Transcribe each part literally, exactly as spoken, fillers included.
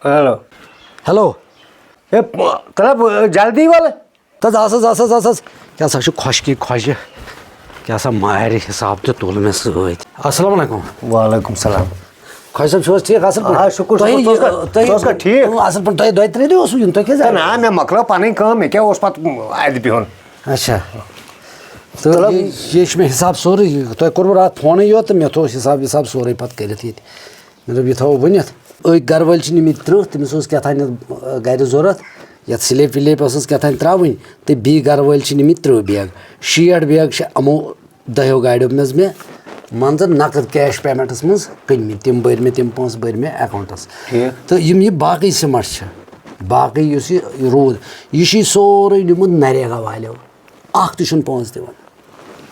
Hello. Hello. ہے، طلب، جلدی ول۔ تہٕ حظ، آس حظ، آس حظ، آس حظ۔ کیٛاہ سا چھُ خۄشکی خۄشہِ؟ کیٛاہ سا مارِ حِساب تہِ تُل مےٚ سۭتۍ۔ السلام علیکم۔ وعلیکم السلام۔ خۄش صٲب، چھِو حظ ٹھیٖک؟ اَصٕل پٲٹھۍ؟ آ، شُکُر، تۄہہِ شُکُر۔ ژٕ اوسکھا، یہِ، ژٕ اوسکھا تۄہہِ، ٹھیٖک؟ اۭں، اَصٕل پٲٹھۍ۔ تۄہہِ، دۄیہِ ترٛےٚ دۄہ اوسوٕ یُن، تۄہہِ کیٛازِ آے؟ نہ، مےٚ مۄکلٲو پَنٕنۍ کٲم، مےٚ کیٛاہ اوس پَتہٕ اَتہِ بِہُن؟ اچھا۔ تہٕ یہِ، یہِ چھُ مےٚ حِساب سورُے، یہِ، تۄہہِ کوٚروٕ راتھ فونٕے یوت تہٕ مےٚ تھوٚو حِساب وِساب سورُے پَتہٕ کٔرِتھ ییٚتہِ۔ مےٚ دوٚپ، یہِ تھاوو ؤنِتھ۔ أکۍ گَرٕ وٲلۍ چھِ نِمٕتۍ تٕرٛہ، تٔمِس اوس کیٛاہ تام، اَ، گَرِ ضوٚرَتھ، یَتھ سِلیپ وِلیپ ٲسٕس کیٛاہ تام ترٛاوٕنۍ، تہٕ بیٚیہِ گَرٕ وٲلۍ چھِ نِمٕتۍ تٕرٛہ بیگ۔ شیٹھ بیگ چھِ یِمو دَہیو گاڑیو منٛز مےٚ مان ژٕ نقد کیش پیمنٹس منٛز کٕنمٕتۍ، تِم بٔرۍ مےٚ، تِم پونٛسہٕ بٔرۍ مےٚ اکاونٹس۔ ٹھیٖک۔ تہٕ یِم یہِ باقٕے سیمٹ چھِ، باقٕے یُس یہِ روٗد، یہِ چھُ یہِ سورُے نیوٗمُت نریگا والیو، اکھ تہِ چھُنہٕ پونٛسہٕ دِوان۔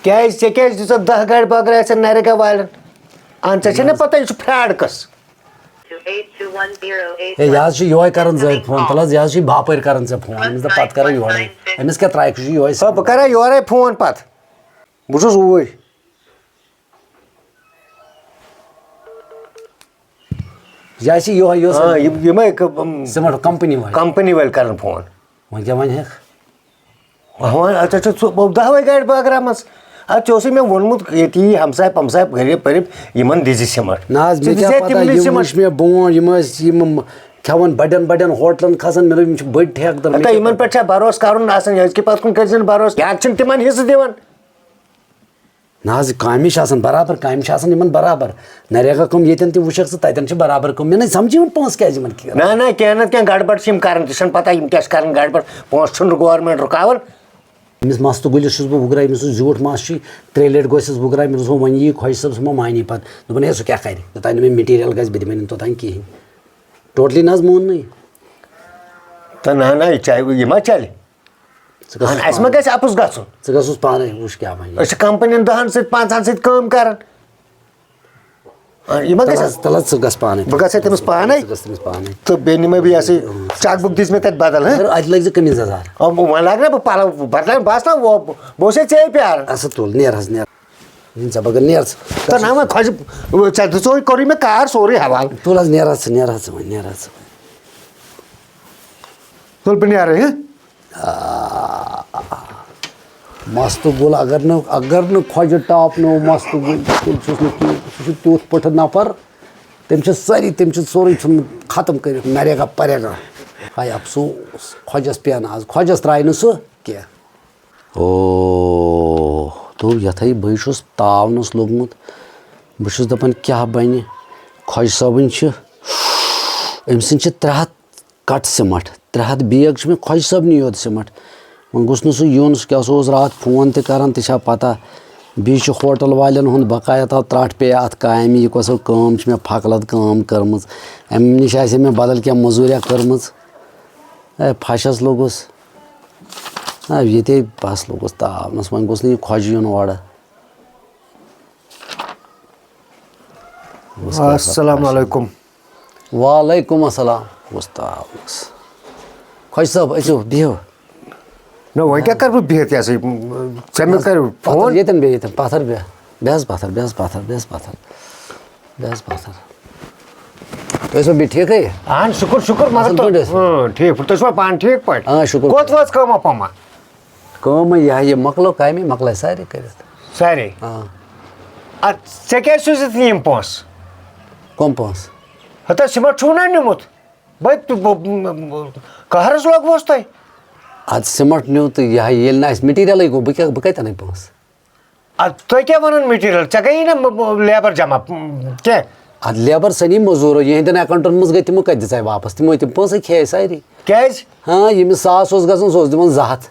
کیٛازِ؟ ژےٚ کیٛازِ دِژَتھ دَہ گاڑِ بٲگراوِ ژےٚ نریگا والٮ۪ن؟ اَہن، ژےٚ چھےٚ نہ پتہ یہِ چھُ فراڈ قٕصہٕ۔ ہے، یہِ حظ چھُ یِہوے کران زٲرۍ فون، تَلہٕ حظ، یہِ حظ چھُ یہِ باپٲرۍ کران ژےٚ فون، أمِس دَپ پَتہٕ کرو یورے، أمِس کیٛاہ ترٛایہِ، سُہ چھُ یِہوے آ، بہٕ کرے یورے فون پتہٕ۔ بہٕ چھُس اوٗرۍ۔ یہِ آسہِ یِہوٚے، یہِ اوس آ، یِم- یِمے ک- یِم سیمٹ کمپنی وٲلۍ۔ کمپنی وٲلۍ کرن فون۔ وۄنۍ کیٛاہ وَنہِ ہٮ۪کھ؟ وۄنۍ وَن، اَتھ چھِ ژٕ دَہ وَے گاڑِ بٲگراومٕژ۔ اَدٕ ژےٚ اوسُے مےٚ ووٚنمُت، ییٚتی ہمساے پمساے غریٖب پٔرِب، یِمن دِزِ سیمٹ۔ نہ حظ، ژٕ مےٚ کیٛاہ دِژے پتہ، تِمنٕے یِم سیمٹ۔ وٕچھ مےٚ برونٛٹھ، یِم ٲسۍ یِم کھٮ۪وان بَڑٮ۪ن بَڑٮ۪ن ہوٹلن کھسان، مےٚ دوٚپ، یِم چھِ بٔڑۍ ٹھیکہٕ دَر، مےٚ ہتا کیٛاہ یِمن پتہ۔ پٮ۪ٹھ چھا بروسہٕ کرُن آسان، یہِ حظ کہِ پتہٕ کُن کٔرۍ زٮ۪ن بروسہٕ، یا چھِنہٕ تِمن حصہٕ دِوان۔ نہ حظ، کامہِ چھِ آسان برابر، کامہِ چھِ آسان یِمن برابر۔ نریگا کٲم ییٚتٮ۪ن تہِ وٕچھکھ ژٕ، تَتٮ۪ن چھِ برابر کٲم۔ مےٚ نَے سَمجھی وۄنۍ پونٛسہٕ کیٛازِ یِمن کیٛاہ۔ نہ، نہ، کینٛہہ نہ، کینٛہہ گڑبڑ چھِ یِم کران، تہِ چھَنہٕ پتہ یِم کیٛاہ چھِ کران گڑبڑ۔ پونٛسہٕ چھُنہٕ گورمٮ۪نٛٹ رُکاوان۔ أمِس مستہٕ گُلِس چھُس بہٕ وُگرا، أمِس سُہ زیوٗٹھ مَس چھُ، ترٛیٚیہِ لَٹہِ گوٚژھُس وُگرا، مےٚ دوٚپُس، وۄنۍ یی خۄجہِ صٲب، سُہ ما مانی پَتہٕ۔ دوٚپُن، ہے، سُہ کیٛاہ کَرِ؟ یوٚتام نہٕ مےٚ مٹیٖریَل گژھِ، بہٕ دِمَے نہٕ توٚتام کِہیٖنۍ۔ ٹوٹلی نہ حظ مون نہٕ یہِ۔ تہٕ نہ، نہ، یہِ چاہے، یہِ ما چلہِ؟ ژٕ گژھ اہن، اَسہِ ما گژھِ اَپُز گژھُن؟ ژٕ گژھ پانَے وٕچھ کیٛاہ وَنہِ۔ أسۍ چھِ کمپنین دَہَن سۭتۍ، پانٛژَن سۭتۍ کٲم کران۔ آ، یہِ ما تَلہٕ گژھِ؟ حظ، تَلہٕ حظ، ژٕ گژھ پانَے۔ بہٕ گژھٕ تٔمِس پانَے۔ ژٕ گژھ تٔمِس پانَے۔ تہٕ بیٚیہِ نِمَے بہٕ یہِ ہسا یہِ چیک بُک دِژ مےٚ تَتہِ بدل، ہہ؟ مگر اَتہِ لٲگۍ زِ قمیٖض یَزار۔ آ، وۄنۍ لاگہٕ نا بہٕ پَلو بدلاوٕنۍ؟ بہٕ آسہٕ نا، بہٕ اوسَے ژےٚ پیاران۔ اَسا تُل، نیر حظ، نیر۔ یِن ژےٚ بغٲر، نیر ژٕ۔ تہٕ نہ وۄنۍ خۄجہِ، ژےٚ دِژوے، کوٚرُے مےٚ کار سورُے حوالہٕ۔ تُل حظ، نیر حظ ژٕ، نیر حظ ژٕ وۄنۍ، نیر حظ ژٕ وۄنۍ۔ تُل بہٕ نیرٕ، ہہ؟ آ، مستہٕ گُل، اگر نہٕ، اگر نہٕ خۄجہِ ٹاپ نو مستہٕ گُل، تیٚلہِ چھُس نہٕ کینٛہہ۔ سُہ چھُ تیُتھ پٲٹھۍ نفر، تٔمۍ چھِ سٲری، تٔمۍ چھِ سورُے ژھُنمُت ختم کٔرِتھ، نریگا پریگا۔ ہاے افسوس، خۄجَس پٮ۪ن آز، خۄجَس ترٛایہِ نہٕ سُہ کینٛہہ۔ او، دوٚپ یَتھَے بٕے چھُس تاونَس لوٚگمُت۔ بہٕ چھُس دَپان، کیٛاہ بَنہِ؟ خۄجہِ صٲبٕنۍ چھِ، أمۍ سٕنٛدۍ چھِ ترٛےٚ ہَتھ کَٹ سیٖمَٹھ، ترٛےٚ ہَتھ بیگ چھِ مےٚ خۄجہِ صٲبنٕے یوت سیٖمَٹھ۔ وۄنۍ گوٚژھ نہٕ سُہ یُن، سُہ کیٛاہ سا اوس راتھ فون تہِ کَران، تہِ چھا پَتہ۔ بیٚیہِ چھُ ہوٹَل والٮ۪ن ہُنٛد بقایا، تَتھ ترٛٹھ پیٚیہِ اَتھ کامہِ، یہِ کۄس سا کٲم چھِ مےٚ پھَکلَت کٲم کٔرمٕژ۔ اَمہِ نِش آسہِ ہے مےٚ بدل کینٛہہ مٔزوٗریا کٔرمٕژ۔ اے، پھَشَس لوٚگُس۔ آ، ییٚتے بس لوٚگُس تاونَس، وۄنۍ گوٚژھ نہٕ یہِ خۄجہِ یُن اورٕ۔ بہٕ اوسُس کران السلام پریشان۔ علیکم۔ وعلیکم السلام۔ بہٕ اوسُس تاونَس۔ خۄجہِ صٲب، أژِو، بِہِو۔ نہ، وۄنۍ کیٛاہ کَرٕ بہٕ بِہِتھ یہِ ہسا یہِ؟ ژےٚ مےٚ کَریو پَتھر فون۔ ییٚتٮ۪ن بیٚہہ، ییٚتٮ۪ن پَتھر بیٚہہ۔ بیٚہہ حظ پَتھر، بیٚہہ حظ پَتھر، بیٚہہ حظ پَتھر۔ بیٚہہ حظ پَتھر۔ تُہۍ ٲسِوا بیٚیہِ ٹھیٖکھٕے؟ اَہَن، شُکُر، شُکُر، مگر اَصٕل تُہۍ، پٲٹھۍ ٲسِوا؟ اۭں، ٹھیٖک پٲٹھۍ۔ تُہۍ چھِوا پانہٕ ٹھیٖک پٲٹھۍ؟ آ، شُکُر کوٚت خۄدایَس۔ وٲژ کٲمہ پٲمہ؟ کٲمٕے یہِ ہا، یہِ مۄکلٲو کامہِ، مۄکلٲے سارے کٔرِتھ۔ سارے؟ آ۔ اَدٕ ژےٚ کیٛازِ سوٗزِتھ نہٕ یِم پونٛسہٕ؟ کٕم پونٛسہٕ؟ ہَتہٕ حظ، سیٖمَٹھ چھُو نا نیوٗمُت؟ بہٕ، بہٕ، بہٕ، قہرَس لوگوس تۄہہِ۔ اَدٕ سیٖمَٹھ نیوٗ تہٕ یہِ ہا، ییٚلہِ نہٕ اَسہِ مٹیٖریَلٕے گوٚو، بہٕ کیٛاہ، بہٕ کَتہِ اَنَے پونٛسہٕ؟ اَدٕ تُہۍ کیٛاہ وَنان مٹیٖریَل؟ ژےٚ گٔیی نا م-، م-، لیبَر جمع، م، کینٛہہ؟ اَدٕ لیبَر سَنی مٔزوٗرو، یِہِنٛدٮ۪ن اٮ۪کاوُنٛٹَن منٛز گٔے، تِمو کَتہِ دِژے واپَس؟ تِمو تِم پونٛسَے کھیٚیے سارے۔ کیٛازِ؟ ہاں، ییٚمِس ساس اوس گژھان، سُہ اوس دِوان زٕ ہَتھ۔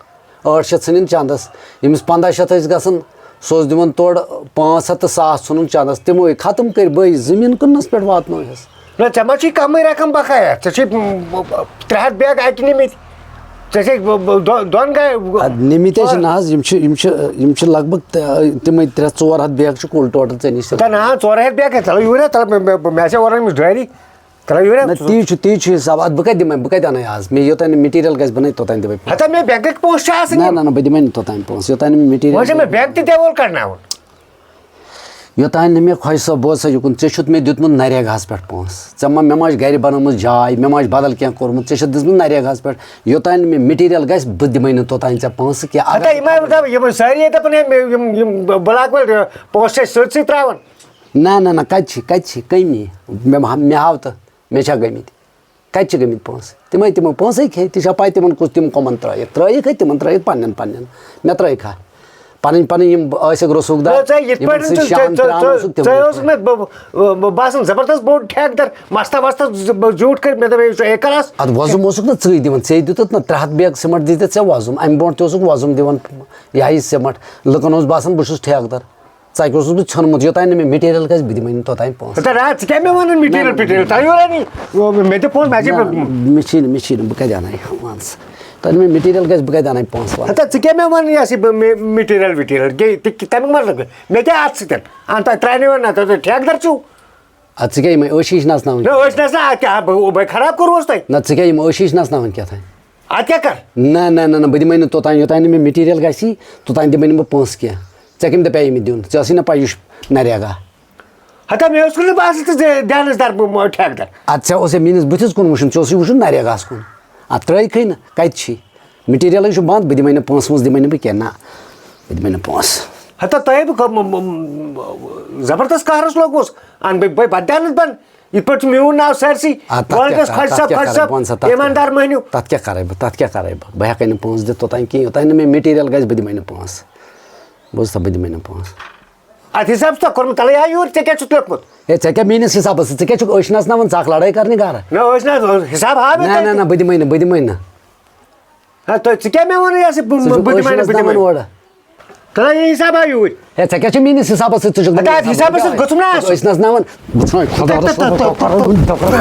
ٲٹھ شیٚتھ ژھٕنِن چَندَس۔ ییٚمِس پنٛداہ شیٚتھ ٲسۍ گژھان، سُہ اوس دِوان تورٕ پانٛژھ ہَتھ تہٕ ساس ژھٕنُن چَندَس۔ تِموٕے ختم کٔرۍ بٔے، زٔمیٖن کٕننَس پٮ۪ٹھ واتنٲوہَس۔ نہ، ژےٚ ما چھُے کَمٕے رقم بقایا؟ ژےٚ چھُے، م، م، ترٛےٚ ہَتھ بیگ اَتہِ نِمٕتۍ۔ ژےٚ چھے، ب-، ب-، دۄ-، دۄن گاڑِ-، اَدٕ نِمٕتۍ تے چھِ نہ حظ، یِم چھِ، یِم چھِ، یِم چھِ لگ بگ تہِ-، تِمَے ترٛےٚ ژور ہَتھ بیگ چھِ کُل ٹوٹل ژےٚ نِش۔ تہٕ نہ، ژورَے ہَتھ بیگ کَتہِ؟ تَلہٕ یوٗرۍ ہا، تَلہٕ مےٚ، مےٚ، مےٚ آسہِ اورٕ أمِس ڈایری۔ تَلہٕ یوٗرۍ ہا۔ نہ، تی چھُ، تی چھُ حِساب۔ اَدٕ بہٕ کَتہِ دِمَے، بہٕ کَتہِ اَنَے آز؟ مےٚ یوٚتام نہٕ مٹیٖریَل گژھِ، بہٕ نَے توٚتام دِمَے پونٛسہٕ۔ ہَتا مےٚ بٮ۪نٛکٕکۍ پونٛسہٕ چھِ آسان نہ، یِم۔ نہ، نہ، بہٕ دِمَے نہٕ توٚتام پونٛسہٕ، یوٚتام نہٕ مےٚ وۄنۍ چھِ مٹیٖریَل مےٚ بٮ۪نٛک تہِ دیوال کَڑناوُن۔ یوٚتانۍ نہٕ مےٚ خۄش صٲب، بوز سا یُکُن، ژےٚ چھُتھ مےٚ دیُتمُت نریگاہَس پٮ۪ٹھ پونٛسہٕ، ژےٚ ما، مےٚ ما چھِ گَرِ بَنٲومٕژ جاے، مےٚ ما چھِ بدل کینٛہہ کوٚرمُت، ژےٚ چھُتھ دِژمٕژ نریگاہَس پٮ۪ٹھ، یوٚتانۍ نہٕ مےٚ مٹیٖریل گژھِ، بہٕ دِمَے نہٕ توٚتانۍ ژےٚ پونٛسہٕ کینٛہہ۔ اگر ہتا، یِم ہا دَپ-، یِم سٲری دَپان ہے، مےٚ یِم، یِم بلاک وٲلۍ پونٛسہٕ چھِ أسۍ سٲرسٕے ترٛاوان۔ نہ، نہ، نہ، کَتہِ چھِ، کَتہِ چھِ کٔمی؟ مےٚ ما، مےٚ ہاو تہٕ مےٚ چھا گٔمٕتۍ؟ کَتہِ چھِ گٔمٕتۍ پونٛسہٕ؟ تِمَے، تِمَے پونٛسَے کھے۔ تہِ چھا پَے تِمَن کُس، تِم کٕمَن ترٛٲیِکھ؟ ترٛٲیِکھ ہے تِمَن، ترٛٲیِکھ پَنٕنٮ۪ن پَنٕنٮ۪ن۔ مےٚ ترٛٲیِکھ ہا۔ پَنٕنۍ پَنٕنۍ یِم ٲسِکھ رسوٗخ دار، نہ، ژےٚ یِتھ یِمَن پٲٹھۍ سۭتۍ ژٕ، شان ژٕ، ترٛاوان ژٕ، اوسُکھ، تِم ژٕ ٲسۍ اوسُکھ مےٚ ب-، ب-، باسان زبردست بوٚڑ ٹھیکہٕ دار، مَستہ وَستہ ز-، ب-، زیوٗٹھ کٔرِتھ۔ مےٚ دوٚپ، ہے، یہِ چھُ اے کلاس۔ اَدٕ وۄزُم اوسُکھ نہ ژٕے دِوان، ژےٚ دیُتُتھ نہ ترٛےٚ ہَتھ بیگ سیٖمَٹھ دِتِتھ ژےٚ وۄزُم، اَمہِ برونٛٹھ تہِ اوسُکھ وۄزُم دِوان، یہِ ہا یہِ سیٖمَٹھ۔ لُکَن اوس باسان بہٕ چھُس ٹھیکہٕ دار۔ ژَکہِ اوسُس بہٕ ژھیوٚنمُت، یوٚتانۍ نہٕ مےٚ مٹیٖریل گژھِ، بہٕ دِمَے نہٕ توٚتانۍ پونٛسہٕ۔ ہتا، ژٕ کیٛاہ مےٚ وَنان مٹیٖریل نہ، نہ، پٹیٖریل؟ تۄہہِ وَنان یہِ، مےٚ دِ پونٛسہٕ، مےٚ کیٛاہ نہ، مےٚ چھِی نہٕ، مےٚ چھِی نہٕ، بہٕ کَتہِ اَنَے؟ وَن سا۔ تۄہہِ نہٕ مےٚ مٹیٖریل گژھِ، بہٕ کَتہِ اَنَے پونٛسہٕ؟ وَن۔ ہتا، ژٕ کیٛاہ مےٚ وَنان یہِ ہسا یہِ مےٚ مٹیٖریل وٹیٖریل؟ گٔے تہِ کہِ-، تَمیُک مطلب گٔے، مےٚ کیٛاہ اَتھ سۭتۍ؟ اَن تۄہہِ ترٛاونہِ وَن نہ، تۄہہِ ٹھیکہٕ دَر چھُو۔ اَدٕ ژٕ کیٛاہ یِمَے ٲشیٖش نَژناوٕنۍ؟ نہ، أسۍ نَژناو، اَدٕ کیٛاہ، بہٕ، بہٕ خراب کوٚروس تۄہہِ؟ نہ، ژٕ کیٛاہ یِم ٲشیٖش نَژناوٕنۍ کیٛاہ تام؟ اَدٕ کیٛاہ کَر؟ نہ، نہ، نہ، نہ، بہٕ دِمَے نہٕ توٚتام، یوٚتام نہٕ مےٚ مٹیٖریل گژھی، توٚتام دِمَے نہٕ بہٕ پونٛسہٕ کینٛہہ۔ ژےٚ کٔمۍ دَپے یہِ مےٚ دیُن؟ ژےٚ ٲسٕے نہ پَے یہِ چھُ نَریگا۔ ہتا، مےٚ اوس نہٕ باسان ژٕ دے-، دیانَس دَر بہٕ مہٕ ٹھیکہٕ دَر۔ اَدٕ ژےٚ اوسے میٛٲنِس بٕتھِس کُن وٕچھُن، ژےٚ اوسُے وٕچھُن نَریگاہَس کُن۔ اَتھ ترٛٲیِکھٕے نہٕ، کَتہِ چھی؟ مٹیٖریلٕے چھُ بنٛد، بہٕ دِمَے نہٕ پونٛسہٕ وونٛسہٕ، دِمَے نہٕ بہٕ کینٛہہ، نہ، بہٕ دِمَے نہٕ پونٛسہٕ۔ ہتا، تۄہے بہٕ کَم-، م-، م-، زبردست قہرَس لوٚگمُت، اَن بہٕ، بہٕ، بہٕ دیانَس بَن۔ یِتھ پٲٹھۍ چھُ میون ناو سٲرسٕے۔ آ، تَتھ کیٛاہ وَلہٕ کَرٕ، کھۄژِ سا، تَتھ کیٛاہ کھۄژِ کَرٕ سا، بہٕ وَنہٕ سا، تَتھ کیٛاہ، ایٖماندار مٔہنیوٗ۔ تَتھ کیٛاہ کَرَے بہٕ، تَتھ کیٛاہ کَرَے بہٕ؟ بہٕ ہٮ۪کَے نہٕ پونٛسہٕ دِتھ توٚتام کِہیٖنۍ، یوٚتام نہٕ مےٚ مٹیٖریل گژھِ، بہٕ دِمَے نہٕ پونٛسہٕ۔ بوٗزتھا، بہٕ دِمَے نہٕ پونٛسہٕ۔ اَتھ حِساب چھُ تۄہہِ کوٚرمُت، تَلَے آ یوٗرۍ، ژےٚ کیٛاہ چھُتھ لیوٚکھمُت؟ ہے، ژےٚ کیٛاہ میٛٲنِس حِسابَس سۭتۍ؟ ژٕ کیٛاہ چھُکھ أچھ نَژناوان؟ ژٕ اَکھ لَڑٲے کَرنہِ گَرٕ؟ نہ، أچھ نہ، حِساب ہاو مےٚ نہ، تۄہہِ نہ، تہِ۔ نہ، بہٕ دِمَے نہٕ، بہٕ دِمَے نہٕ۔ ہا، تُہۍ، ژٕ کیٛاہ مےٚ وَنان یہِ ہسا بہٕ، ژٕ چھُکھ بہٕ أچھ دِمَے نہٕ، بہٕ دِمَے نَژناوان نہٕ۔ اورٕ۔ تَلَے یہِ حِساب ہاو یوٗرۍ۔ ہے، ژےٚ کیٛاہ چھُ میٛٲنِس حِسابَس سۭتۍ؟ ژٕ چھُکھ دَپان، اَدٕ اَتھ حِسابَس سۭتۍ گوٚژھُم نہ آسُن۔ أچھ نَژناوان۔ بہٕ ژھٕنَے خۄدا رَسول، بہٕ کَرٕ وۄنۍ ڈَکرٕ،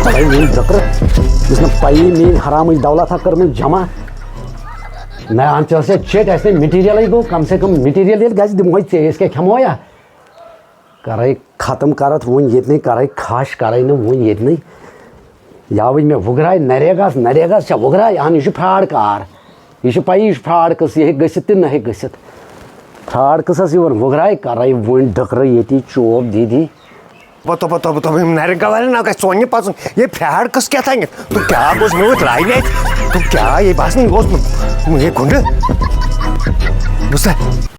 کَرٕ وۄنۍ ڈَکرٕ۔ یُس نہٕ پَیی میٛٲنۍ حرامٕچ دولت ہا کٔر مےٚ جمع۔ نہ، اَن ژےٚ ٲس یا چیٚٹۍ، اَسہِ نے مٹیٖریَلٕے گوٚو، کم سے کم مٹیٖریَل ییٚلہِ گژھِ، دِمہوے ژےٚ، أسۍ کیٛاہ کھٮ۪مو یا؟ کَرَے ختم کَرَتھ وۄنۍ ییٚتہِ نٕے، کَرَے کھَش، کَرَے نہٕ وۄنۍ ییٚتہِ نٕے۔ یاوٕج مےٚ وُگراے نریگاہَس، نریگاہَس چھا وُگراے؟ اَہَن، یہِ چھُ فراڈ کار۔ یہِ چھُ پَیی، یہِ چھُ فراڈ قٕصہٕ، یہِ ہیٚکہِ گٔژھِتھ تہِ نہ ہیٚکہِ گٔژھِتھ۔ فراڈ قٕصَس یِوان وُگراے، کَرَے وۄنۍ ڈٔکرٕ ییٚتی چوب دیٖدی۔ بہٕ، بہٕ، بہٕ، بہٕ، بہٕ، یِم نرگا والٮ۪ن نہ گژھِ سونہِ پَژُن۔ یہِ فراڈ قٕصہٕ کیٛاہ تانٮ۪تھ؟ تہٕ کیٛاہ گوٚژھ مےٚ وۄنۍ ترٛاوِ اَتہِ؟ تہٕ کیٛاہ یہِ باسان، یہِ اوس نہٕ، یہِ گُنٛڈٕ؟ بوٗزتھا؟